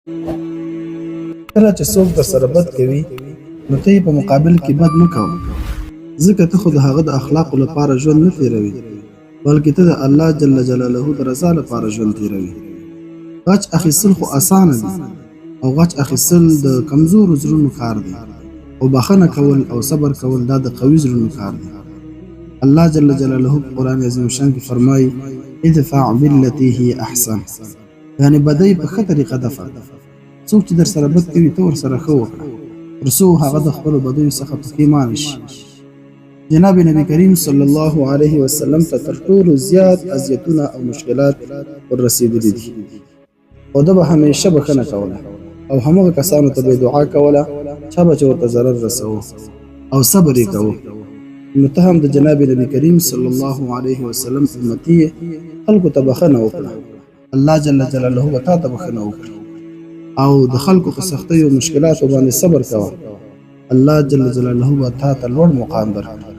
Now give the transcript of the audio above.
کله چې څوک درسره بد کوي نو ته یې په مقابل کې بد مه کوه، ځکه ته خو د هغه د اخلاقو لپاره ژوند نه تېروې، بلکې ته د الله جل جلاله د رضا لپاره ژوند تېروې. غچ اخیستل خو اسانه دي او غچ اخیستل د کمزورو زړونو کار دی، خو بخښنه کول او صبر کول دا د قوي زړونو کار دی. الله جل جلاله په قرآن عظیم الشان کې فرمایي: ادفع بالتي هي احسن. یعنې بدۍ په ښه طریقه دفع کړه. څوک چې درسره بد کوي ته ورسره ښه وکړه، تر څو هغه د خپلو بدیو څخه پښیمانه شي. جناب نبی کریم صلی الله علیه وسلم ته تر ټولو زیات اذیتونه او مشکلات ور رسېدلي دي، خو ده به همیشه بښنه کوله او همغه کسانو ته به دعا کوله چا به چې ورته ضرر رسوه او صبر یې کاوه. نو ته هم د جناب نبی کریم صلی الله علیه وسلم امتي یې، خلکو ته بښنه وکړه، الله جل جلاله به تا ته بښنه وکړي. او د خلکو په سختیو او مشکلاتو باندې صبر کوه، الله جل جلاله به تا ته لوړ مقام درکړي.